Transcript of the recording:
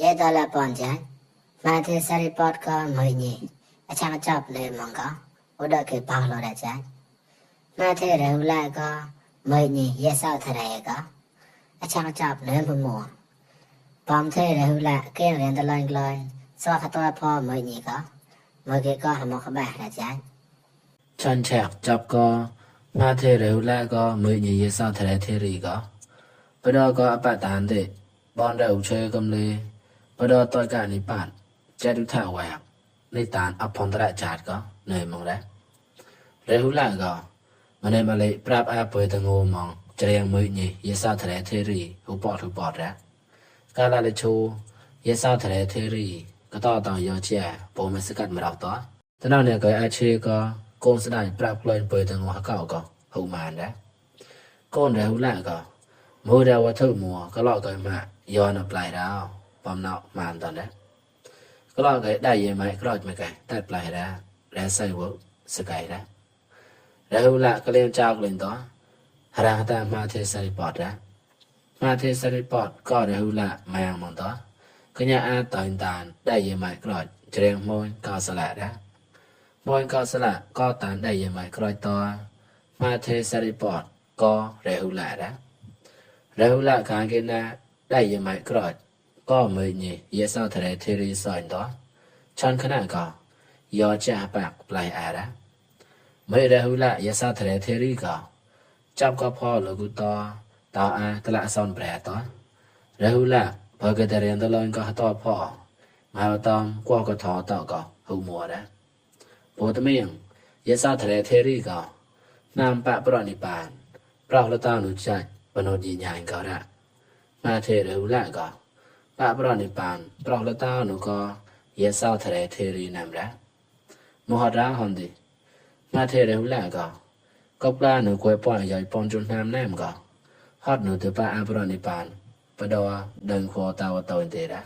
ye dala ponja mathe saripot ko moini achang chop le monga oda ke bahlo da cha mathe rehula ko moini ye sao thare ko achang chop le mo pom the rehula ke ren da lain lain so khato pho moini ko mo ke ko hamo khaba da cha chan chak chop ko mathe rehula ko moini ye sao thare the ri ko pado ko apatan de bon da u chwe kam le pado toy ka ni pat cha du tha waในตานอภนตระจาดก็เหนื่อยมองแล้วเรหุละก็มันได้มาเลยปราบอาเปิดตะงูมองจะเรียงมือนี่เยซาทะเลเทรีหูปอดแล้วกาลาเลโชเยซาทะเลเทรีก็ต้องยอเจียโปรมันสกัดมาเราต่อแต่นั่นเนี่ยก็อาเชก็โกนสดายปราบกลอยเปิดตะงูหาเก่าก็หูมานแล้วโกนเรหุละก็มือเดาวัตถุมัวก็ลอกกันมาย้อนปลายดาวปอมเนาะมานตอนนั้นก็ลอกกันได้ยังไงก็ลอกไม่ไกลแต่ปลายดาวแล้วใส่วัวสกายแล้วแล้วละก็เลี้ยงเจ้าเลี้ยงต่อหาตามาเทสริปอดแล้วมาเทสริปอดก็แล้วละมาอย่างมองต่อก็ยังอาต่อยตานได้ยังไงก็ลอกเจียงมวยกอสละแล้วมวยกอสละก็ตานได้ยังไงก็ลอยต่อมาเทสริปอดก็แล้วละแล้วละการกินนะได้ยังไงก็ลอยก็มือนี่เยสาวทะเลเทรีสอนต่อชันขนาดก็ยอจ่าปากปลายอาระไม่ได้หูละเยสาวทะเลเทรีก็จับก็พอหรือกูต่ออาตละซอนแปรต่อแล้วหูละพอกระเตเรียนตะลอยก็ต่อพอมาตอมกว่าก็ถอต่อก็หูมัวนะโปตเมียงเยสาวทะเลเทรีก็นำปะปรนิปานปรอกละตาหนุจัดปนดีญาณก็ระมาเทเรหูละก็ปะปรนิปานปรอกละตาหนุก็เยสาวทะเลเทรีนำระมหราหอนดีมาเทเรหุละก็ปลาหนูกวยป้อนใหญ่ปอนจนน้ำแนมก็ฮอดหนูถือปลาอาปรนิปานปะดอเดินคอตาวตอนเตระ